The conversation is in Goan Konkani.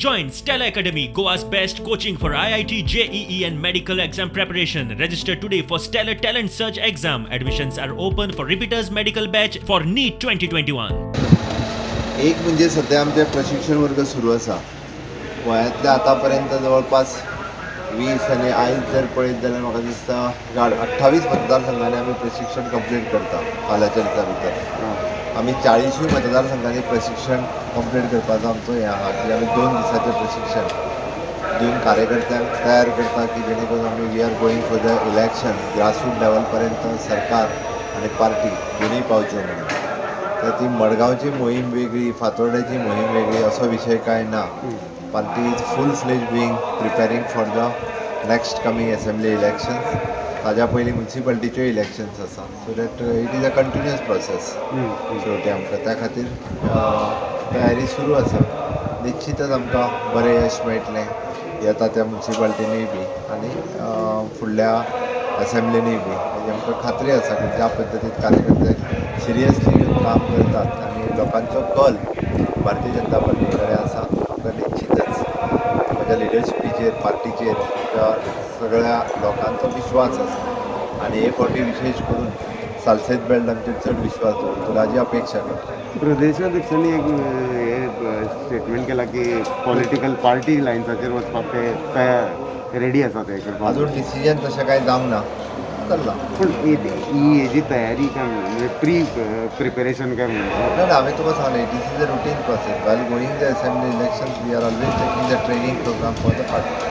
Join Stella Academy, Goa's best coaching for IIT, JEE, and medical exam preparation. Register today for Stellar Talent Search exam. Admissions are open for repeaters medical batch for NEET 2021. एक म्हणजे सध्या आमचे प्रशिक्षण वर्ग सुरू आसा. गोंयांतले आतां पर्यंत जवळपास 20 आनी आयज जर पळयत जाल्यार म्हाका दिसता 28 मतदारसंघांनी आमी प्रशिक्षण कंप्लीट करता. फाल्यांच्या दिसा भितर आमी 40ूय मतदारसंघांनी प्रशिक्षण कंप्लीट करपाचो आमचो हें आहा की आमी 2 दिसाचें प्रशिक्षण दिवन कार्यकर्त्यांक तयार करता की जेणे करून आमी we are going for the election, grassroot level पर्यंत सरकार आनी पार्टी दोनूय पावच्यो म्हणून. तर ती मडगांवची मोहीम वेगळी, फातोर्ड्याची मोहीम वेगळी असो विशय कांय ना. Party is full fledge being preparing for the next coming assembly elections. ताज्या पयलीं मुन्सिपालिटीच्यो इलेक्शन्स आसा, so that it is a continuous process. शेवटी आमकां त्या खातीर तयारी सुरू आसा. निश्चितच आमकां बरें यश मेळटलें येता त्या मुन्सिपालिटीनूय बी आनी फुडल्या असेंब्लीनूय बी. म्हणजे आमकां खात्री आसा की ज्या पद्दतीन कार्यकर्ते सिरियसली घेवन काम करतात आनी लोकांचो कल भारतीय जनता पार्टी कडेन आसा, आमकां निश्चितच म्हज्या लिडरशिपीचेर, पार्टीचेर आमच्या सगळ्या लोकांचो विश्वास आसा. आनी हे फावटी विशेश करून सालसेत बेल्ट आमचेर चड विश्वास दवरतलो हाजी अपेक्षा करता. प्रदेशाध्यक्षांनी एक हे स्टेटमेंट केला की पॉलिटिकल पार्टी लायन्साचेर वचपाक ते तयार रेडी आसा ते करपाक. अजून डिसिजन तशें कांय जावंक ना, चल्लां. पूण ही हेजी तयारी काय म्हणजे प्री प्रिपेरेशन काय म्हणटा? ना ना, हांवें तुका सांगलें, this is a routine process. While going the assembly elections we are always taking the training program for the party.